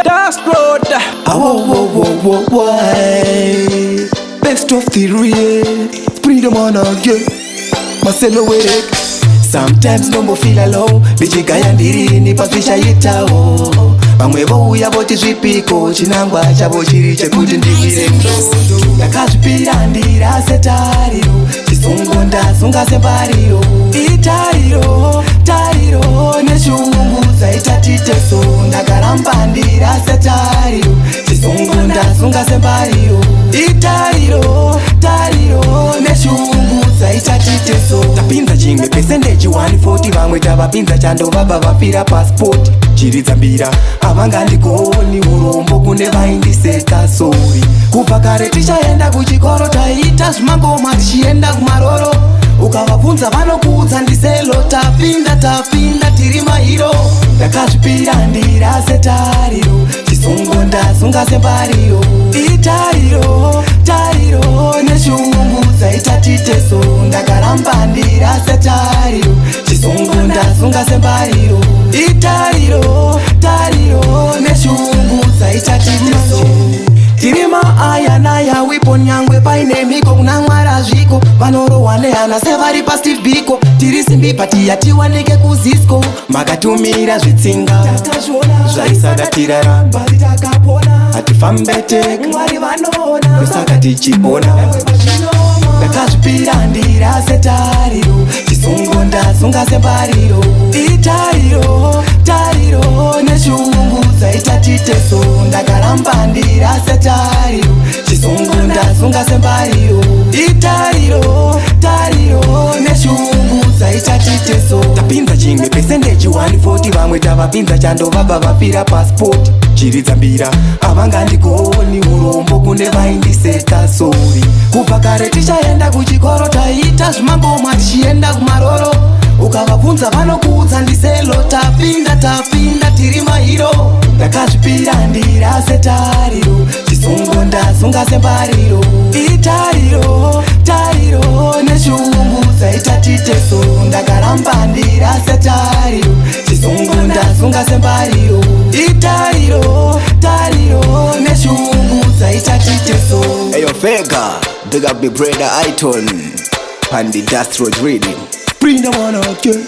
Dust Road. Ah, whoa, whoa, whoa, whoa, whoa. Best of the real. Freedom on yeah. Marcelo Werek. Sometimes ndombofila low, ndichigaya ndirini pazvichaitawo. Vamwe vouya voti zvipiko, chinangwa chavo chiri chekuti ndiwire mudondo. Ndakazvipira ndirase tariro, chisungo ndasunga sembariro. Itariro, tariro neshungu dzaita titeso. Ndakaramba ndirase tariro, chisungo ndasunga sembariro. Itariro, tariro neshungu dzaita titeso. Tapinza chimwe percentage 140, vamwe tavapinza chando vabva vafira passport. Chiridza mbira, havangandigoni, urombo kune vaindiseta, sorry. Kubva kare tichaenda kuchikoro, taiita zvimangoma tichienda kumaroro. Ukavabvunza vanokuudza ndiselo. Tapinda, tapinda, tiri mahero. Ndakazvipira ndirase tariro, chisungo ndasunga sembariro. Itariro, tariro neshungu dzaita titeso. Ndakaramba ndirase tariro, chisungo ndasunga sembariro. Itariro, tariro neshungu dzaita titeso. Tiri maaya naya wipo, nyangwe paine mhiko kuna Mwari zviko. Vanorohwa nehana sevari paSteve Biko. Tiri simbi pati yatiwanike kuZisco. Makatumira zvitsinga zvaisada tiraramba, hatifambe tega, ndosaka tichipona. Ndakazvipira ndirase tariro, chisungo ndasunga sembariro. Itariro, tariro neshungu dzaita titeso. Ndakaramba ndirase tariro, chisungo ndasunga sembariro. Itariro, tariro neshungu dzaita titeso. Tapinza chimwe percentage 140, vamwe tavapinza chando vabva vafira passport. Chiridza mbira, havangandigoni, urombo kune vaindiseta, sorry. Kubva kare tichaenda kuchikoro, taiita zvimangoma tichienda kumaroro. Ukavabvunza vanokuudza ndiselo. Tapinda, tapinda, tiri mahero. Ndakazvipira ndirase tariro, chisungo ndasunga sembariro. Itariro, tariro neshungu dzaita titeso. Ndakaramba ndirase tariro, chisungo ndasunga sembariro. Itariro, tariro neshungu dzaita titeso. Eyo Vega, big up the brother Iton and the Dust Road reading. Bring the one, okay.